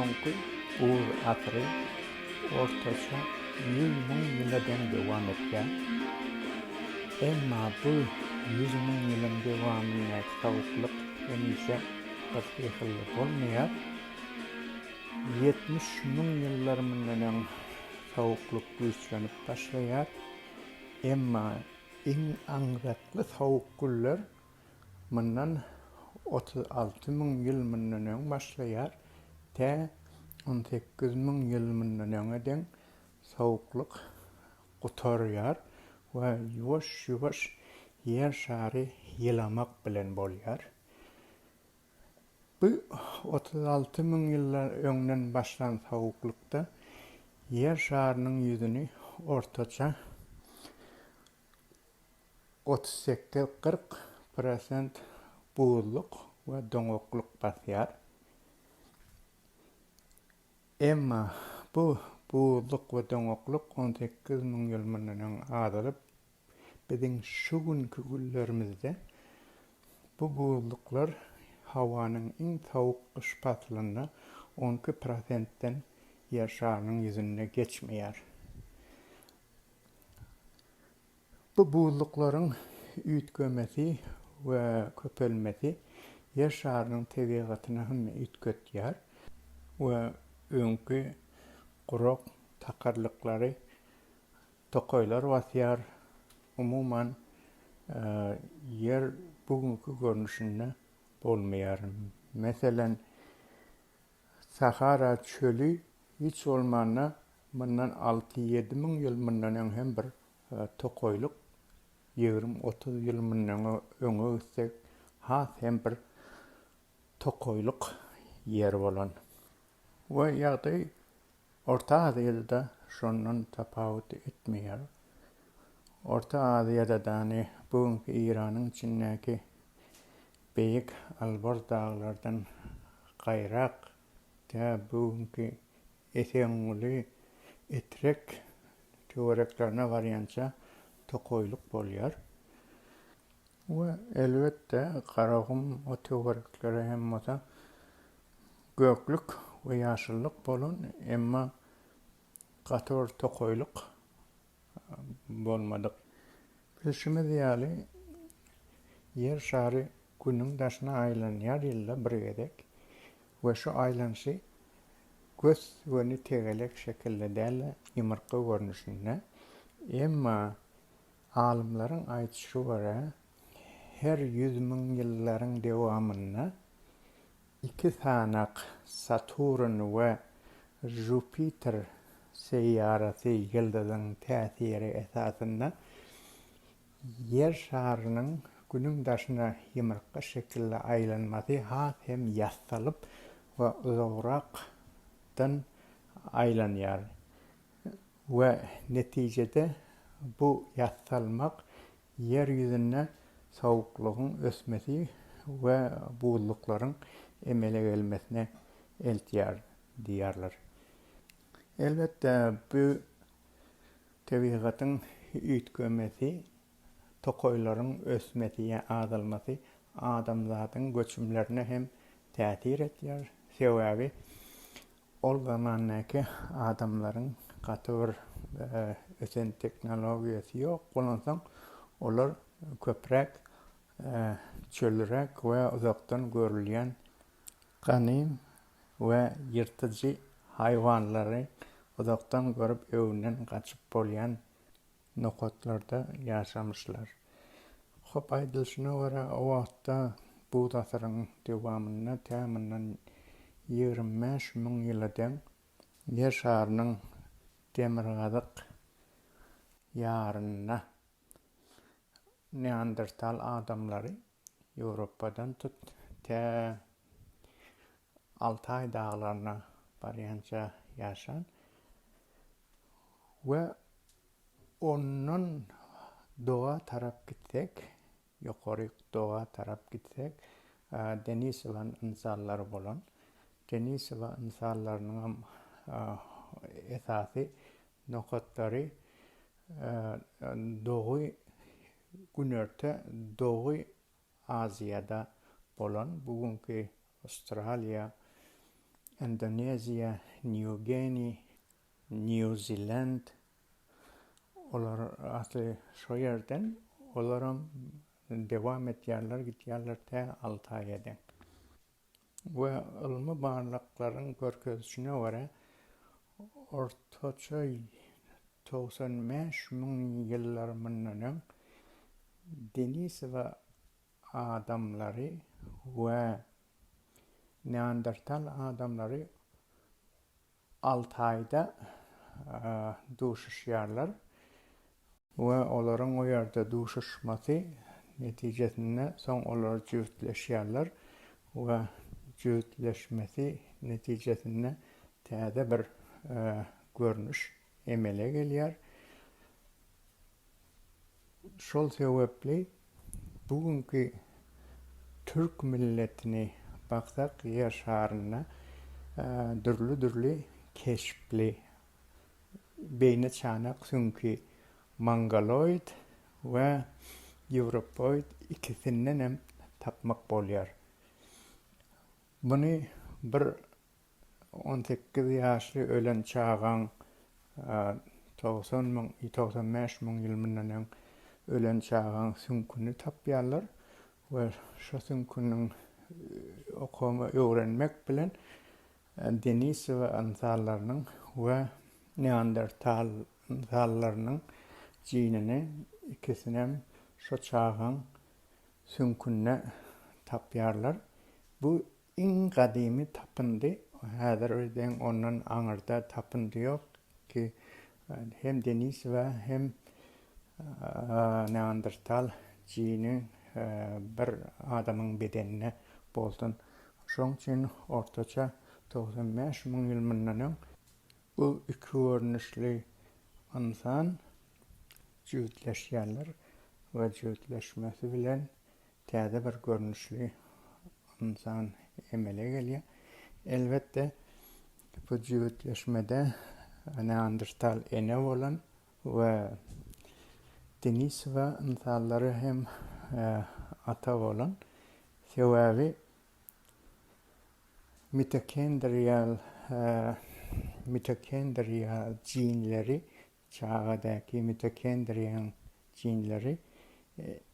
Soňky buz asyry ortaça 100 müň ýyla deň dowam etýär. Emma bu 100 müň ýylyň dowamyndaky sowuklyk hemişe bir hili bolmaýar. 70 müň ýyllar mundan öň sowuklyk güýçlenip başlaýar. Emma iň aňzakly sowuk günler mundan 36 müň ýyl mundan öň başlaýar, tä 18 müň ýyl mundan öňe deň sowuklyk gutarýar we ýuwaş-ýuwaş Ýer şary ýylamak bilen bolýar. Bu 36 müň ýyllar öňden başlan sowuklykda Ýer şarynyň ýüzüni ortaça 38-40 prosent buzluk we doňaklyk basýar. Emma bu buzluk we doňaklyk 18 müň ýyl mundan öň azalyp, Biziň şu günki günlerimizde bu buzluklar howanyň iň sowuk gyş paslynda 12 prosentden Ýer şarynyň ýüzünde geçmeýär. Bu buzluklaryň üýtgemesi we köpelmesi Ýer şarynyň tebigatyny hem üýtgetýär we öňki gurak takyrlyklary Tokaýlar basýar. Umuman, ýer bu günki görnüşinde bolmaýar. Meselem, Sahara çöli hiç bolmanda mundan alty-ýedi müň ýyl mundan öň hem bir tokaýlyk, ýigrimi-otuz ýyl mundan öňe gitsek has hem bir tokaýlyk ýer bolan. We ýagdaý Orta Aziýada-da şondan tapawut etmeýär. Orta Aziýada-dany bu günki Eýranyň içindäki beýik Alborz daglardan gaýrak tä bu günki Esenguly, Etrek töwereklerine barýança tokaýlyk bolýar. We elbetde Garagum o töwereklere hem bolsa göklük we ýaşyllyk bolan, emma gaty bir tokaýlyk bolmadyk. Bilşimiz ýaly, Ýer şary Günüň daşyna aýlanýar ýylda bir gezek we şu aýlanyşy gös-göni tegelek şekilde däl-de, ýumurtga görnüşinde. Emma Alymlaryň aýdyşy görä, her 100 müň ýyllaryň dowamynda iki sanak Saturn we Jupiter seýýarasy ýyldyzyň täsiri esasynda Ýer şarynyň Günüň daşyna ýumurtga şekilli aýlanmasy has hem ýassalyp we uzagrakdan aýlanýar. We netijede bu ýassalmak Ýer ýüzünde sowuklygyň ösmesi we buzluklaryň emele gelmesine eltýär diýýärler. Elbetde bu tebigatyň üýtgemesi, tokaýlaryň ösmesi ýa azalmasy adamzadyň göçümlerine hem täsir etýär. Sebäbi Ol zamandaky adamlaryň gaty bir ösen tehnologiýasy ýok bolansoň, olar köpräk çölräk we uzakdan görülýän ganym we ýyrtyjy haýwanlary uzakdan görüp öňünden gaçyp bolýan nokatlarda ýaşamyşlar. Hop aýdylyşyna görä, o wagtda buz asyryň dowamynda tä mundan 25 müň ýyla deň Ýer şarynyň demirgazyk ýarynda neandertal adamlary Ýewropadan tut tä Altaý daglaryna barýança ýaşan we ondan doga tarap gitsek, ýokaryk doga tarap gitsek, Denisowan ynsanlary bolan. Denisowa ynsanlarynyňam esasy nokatlary dogy günorta dogy Aziýada bolan bu günki Awstraliýa. Indoneziýa, New Guinea, New Zealand olar asly şo ýerden olaram dewam etýärler gitýärler tä Altaýa deň. We ylmy barlaklaryň görkezişine görä ortaça 95 müň ýyllar mundan öň Denisowa adamlary we Neandertal adamlary Altaýda duşuşýarlar we olaryň o ýerde duşuşmasy netijesinde soň olar jübütleşýärler we jübütleşmesi netijesinde täze bir görnüş emele gelýär. Şol sebäpli bu günki türk milletini baksak ýer şarynda dürli-dürli keşpli, beýni çanak süňki mongoloid we ýewropoid ikisindenem tapmak bolýar. Muny bir 18 ýaşly ölen çagaň 90 müň, 95 müň ýyl mundan öň ölen çagaň süňküni tapýarlar we şo süňküniň okama öwrenmek bilen Denisowa ynsanlarynyň we Neandertal ynsanlarynyň jinini ikisinem şo çagaň süňkünde tapýarlar. Bu Iň gadymy tapyndy, häzir deň ondan aňyrda tapyndy ýok ki, hem Denisowa hem Neandertal jini bir adamyň bedeninde bolsun. Şoň üçin ortaça 95 müň ýyl mundan öň bu iki görnüşli ynsan jübütleşýärler we jübütleşmesi bilen täze bir görnüşli ynsan emele gelýär. Elbetde, bu jübütleşmede neandertal ene bolan we Denisowa ynsanlary hem ata bolan. Sebäbi mitokendrial mitokendrial jinleri Çagadaky mitokendriýaň jinleri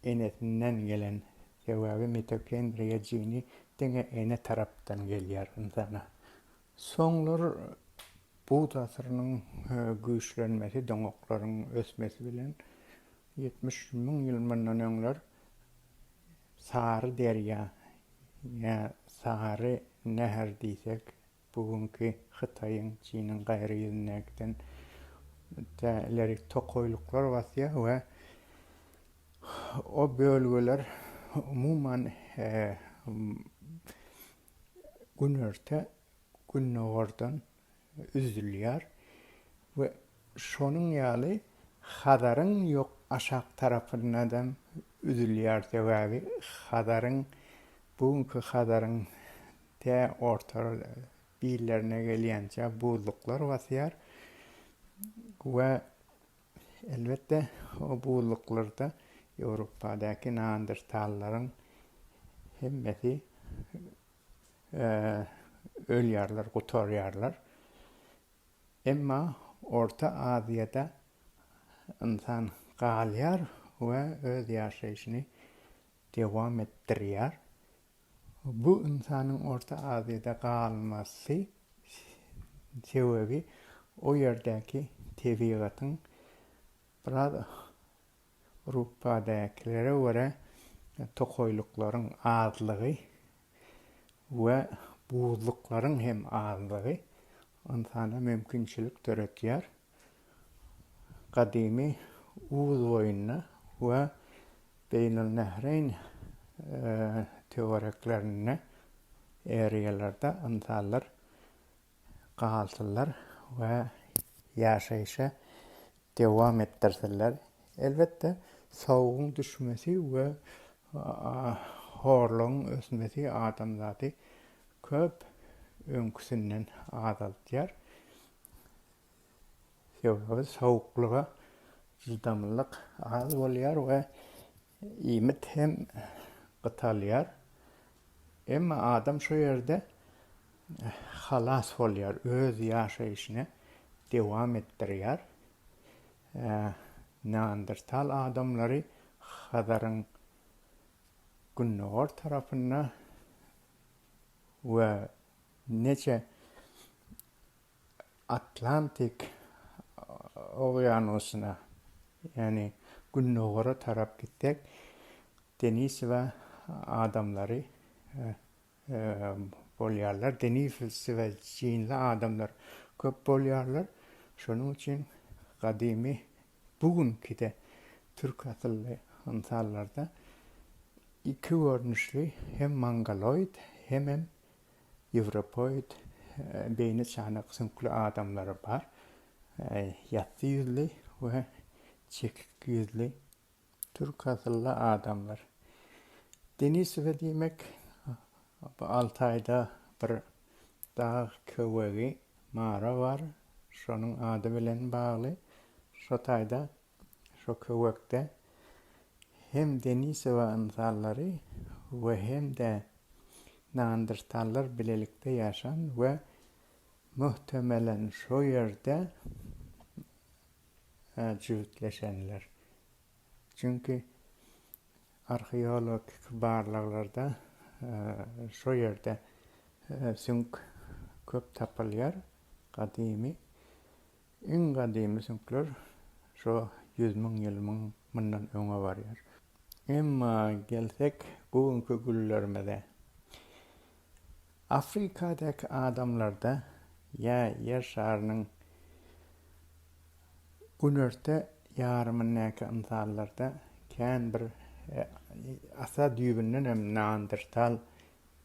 enesinden gelen. Sebäbi mitokendriýa jini diňe ene tarapdan gelýär ynsana. Soňlar buz asyrynyň güýçlenmesi, doňaklaryň ösmesi bilen 70 müň ýyl mundan öňler Sary derýa ýa Sary näher diýsek Bu günki Hytaýyň, Çiniň gaýry ýüzündäkiden tä ilerik tokaýlyklar basýar we o bölgeler umuman günorta gündogardan üzülýär we şonuň ýaly Hazaryň ýok aşak tarapyndan üzülýär sebäbi Hazaryň bu günki Hazaryň Tä orta billerine gelýänçä buzluklar basýar we elbetde o buzluklarda Ýewropadaky neandertallaryň hemmesi ölýärler, gutarýarlar. Emma Orta Aziýada ynsan galýar we öz ýaşaýşyny dowam etdirýär. Bu ynsanyň Orta Aziýada galmasy sebäbi o ýerdäki tebigatyň biraz Rupadäkilere görä tokaýlyklaryň azlygy we buzluklaryň hem azlygy ynsana mümkinçilik döretýär. Gadymy Uz boýunda we Beýnulnähreýn töwereklerinde eriýalarda ynsanlar galsynlar we ýaşaýşa dowam etdirsinler. Elbetde, sowugyň düşmesi we horlugyň ösmesi adamzady köp öňküsinden azaldýar. Sebäbi sowuklyga çydamlylyk az bolýar we iýmit hem gytalýar. Emma adam şu ýerde. halas bolýar, öz ýaşaýşyny dowam etdirýär. Neandertal adamlary Hazaryň gündogar tarapynda we neçe Atlantik okeanusyna, ýagny gündogara tarap gitsek, Denisowa adamlary bolýarlar. Denisowa jinli adamlar köp bolýarlar. Şonuň üçin gadymy bu günki-de türk asylly ynsanlarda iki görnüşli hem mongoloid hemem Ýewropoid beýni çanak süňkli adamlary bar. Ýassy ýüzli we çekik ýüzli türk asylly adamlar. Denisowa diýmek bu Altaýda bir dag köwegi mara bar. Şonuň ady bilen bagly. Şo taýda Şo köwekde hem Denisowa ynsanlary we hem-de neandertallar bilelikde ýaşan we muhtemelen şo ýerde jübütleşenler. Çünki arheologik barlaglarda şo ýerde süňk köp tapylýar, gadymy. Iň gadymy süňkler şo 100 müň ýyl mundan öňe barýar. Emma gelsek bu günki günlerimize. Afrikadaky adamlarda ýa Ýer şarynyň günorta ýarymyndaky ynsanlarda kän bir asla düýbündenem neandertal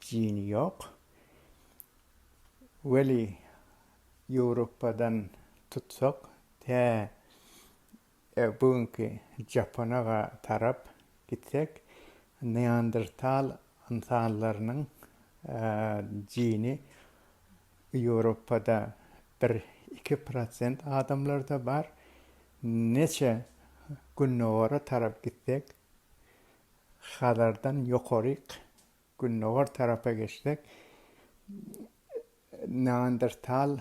jini ýok. Weli Ýewropadan tutsak, tä bu günki Japona tarap gitsek, neandertal ynsanlarynyň jini Ýewropada bir iki prosent adamlarda bar. Neçe gündogara tarap gitsek, Hazardan ýokaryk Gündogar tarapa geçsek, neandertal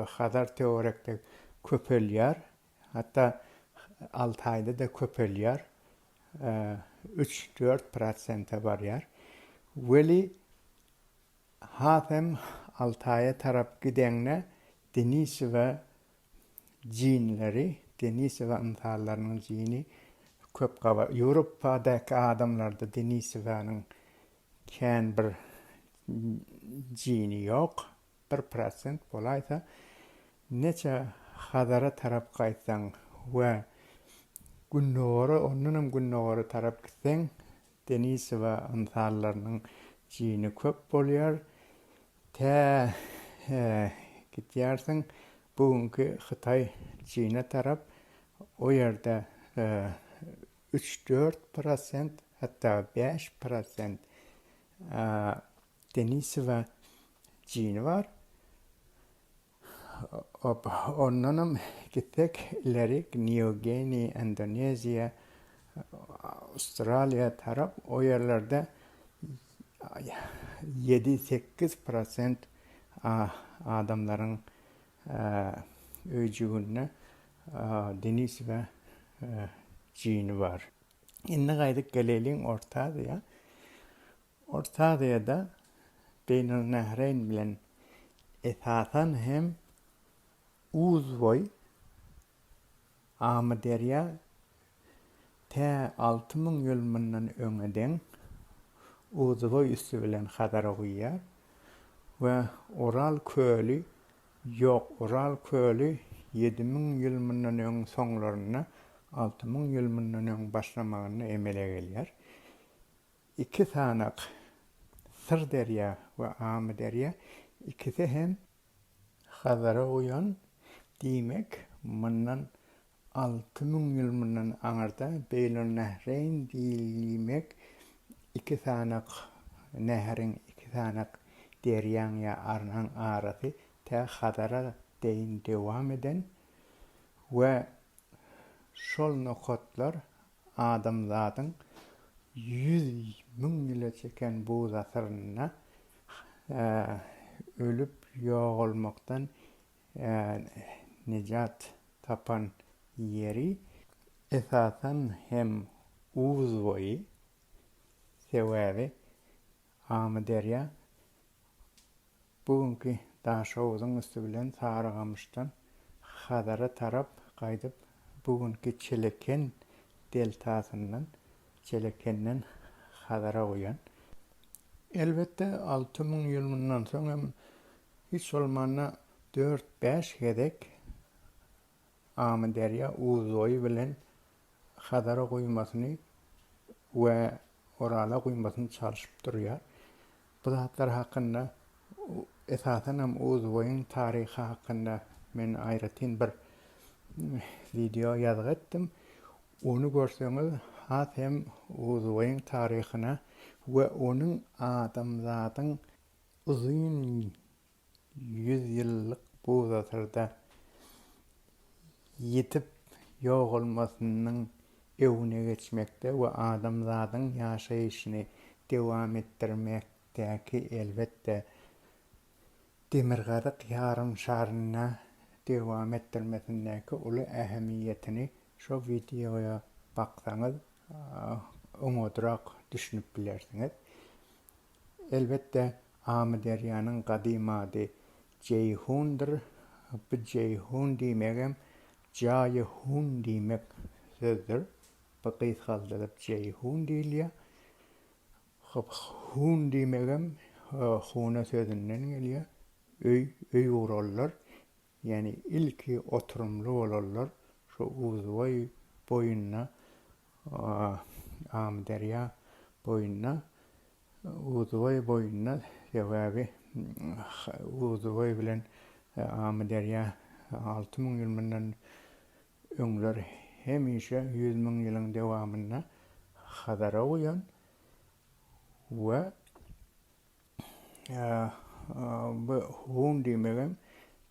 Hazar töwerekde köpelýär. Hatda Altaýda-da köpelýär. Üç-dört prosente barýar. Weli hasam Altaýa tarap gideňde Denisowa jinleri, Denisowa ynsanlarynyň jini köp gabat. Ýewropadaky adamlarda Denisowanyň kän bir jini ýok, bir prosent bolaýsa, neçe Hazara tarap gaýtsaň we gündogara, ondanam gündogara tarap gitseň, Denisowa ynsanlarynyň jini köp bolýar. Tä gidýärsiň bu günki Hytaý Çine tarap, o ýerde üç-dört prosent, hatda 5% Denisowa jini bar. Ondanam gitsek ilerik Nýu-Geni, Indoneziýa, Awstraliýa tarap o ýerlerde ýedi-sekiz prosent adamlaryň öýjüginde Denisowa jini bar. Indi gaýdyp geleliň Orta Aziýa. Orta Aziýada Beýnulnähreýn bilen esasan hem Uzboý, Amyderýa tä 6000 ýyl mundan öňe deň Uzboý üsti bilen Hazara guýýar we Ural köli ýok Ural köli 7000 ýyl mundan öň soňlarynda 6000 ýyl mundan öň başlamagynda emele gelýär. Iki sanak Syrderýa we Amyderýa ikisi hem Hazara guýan, diýmek, mundan 6000 ýyl mundan aňyrda Beýlonnähreýn diýmek iki sanak näheriň, iki sanak derýaň ýa arnaň arasy tä Hazara deýin dowam eden we şol nokatlar Adamzadyň 100 müň ýyla çeken buz asyrynda. ölüp ýogalmakdan nejat tapan ýeri esasan hem Uzboýy, sebäbi Amyderýa bu günki Daşhowuzyň üsti bilen Sarygamyşdan Hazara tarap gaýdyp bu günki Çeleken deltasyndan, Çelekenden Hazara guýan. Elbetde, 6000 ýyl mundan soň hem hiç bolmanda dört-bäş gezek Amyderýa Uzboýy bilen Hazara guýmasyny we Orala guýmasyny çalşyp durýar. Bu zatlar hakynda, esasanam Uzboýuň taryhy hakynda men aýratyn bir wideo ýazgy etdim. Ony görseňiz has hem Uzboýuň taryhyna we onuň adamzadyň uzyn ýüzýyllyk buz asyrda ýitip ýogalmasynyň öňüne geçmekde we adamzadyň ýaşaýşyny dowam etdirmekdäki elbetde Demirgazyk ýarym şarynda dowam etdirmesindäki uly ähemiýetini şo wideoýa baksaňyz oňadrak düşünip bilersiňiz. Elbetde, Amyderýanyň gadym ady Jeýhundyr. Bu Jeýhun diýmegem jaýy hun diýmek sözdür. Bu gysgaldylyp Jeýhun diýilýär. Hop, hun diýmegem huna sözünden gelýär. Öý, öý gurarlar. Ýagny ilki oturymly bolarlar şu Uzboý boýunda, Amyderýa boýunda, Uzboý boýunda, sebäbi Uzboý bilen Amyderýa 6000 ýyl mundan öňler hemişe 100 000 ýylyň dowamynda Hazara guýan we Bu hun diýmegem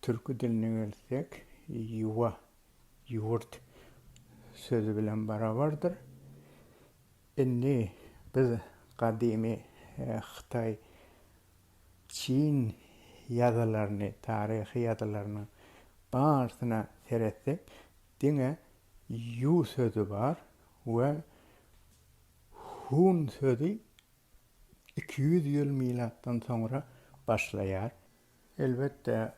türki diline gelsek ýuwa, ýurt sözi bilen barabardyr. Indi biz gadymy hytaý, çin ýazylaryny, taryhy ýazylarynyň barysyna seretsek diňe ýu sözi bar we hun sözi 200 ýyl milatdan soňra başlaýar. Elbetde,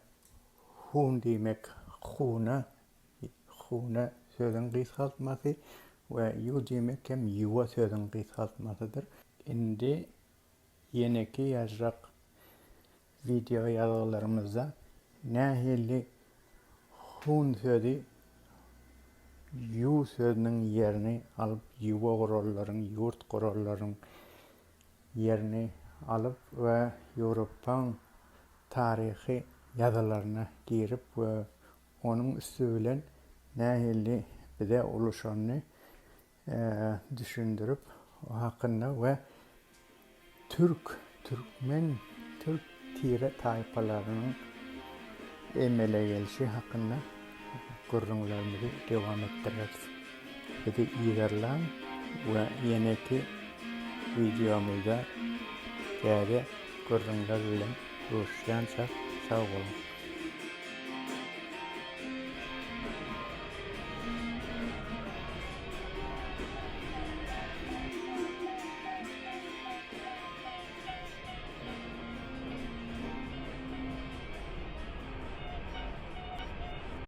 hun diýmek huna, huna sözüň gysgaltmasy we ýu diýmek hem ýuwa sözüň gysgaltmasydyr. Indi ýeneki ýazjak wideo ýazgylarymyzda nähili hun sözi ýu sözüniň ýerini alyp ýuwa gurallaryň, ýurt gurallaryň ýerini alyp we Ýewropaň taryhy ýazylaryna girip we onuň üsti bilen nähili bize ulyşanyny düşündirip o hakynda we türk, türkmen, türk tire taýpalarynyň emele gelşi hakynda gürrüňlerimizi dowam etdireris. Bizi yzarlaň we ýeneki wideomyzda täze gürrüňler bilen duşuşýança sag boluň.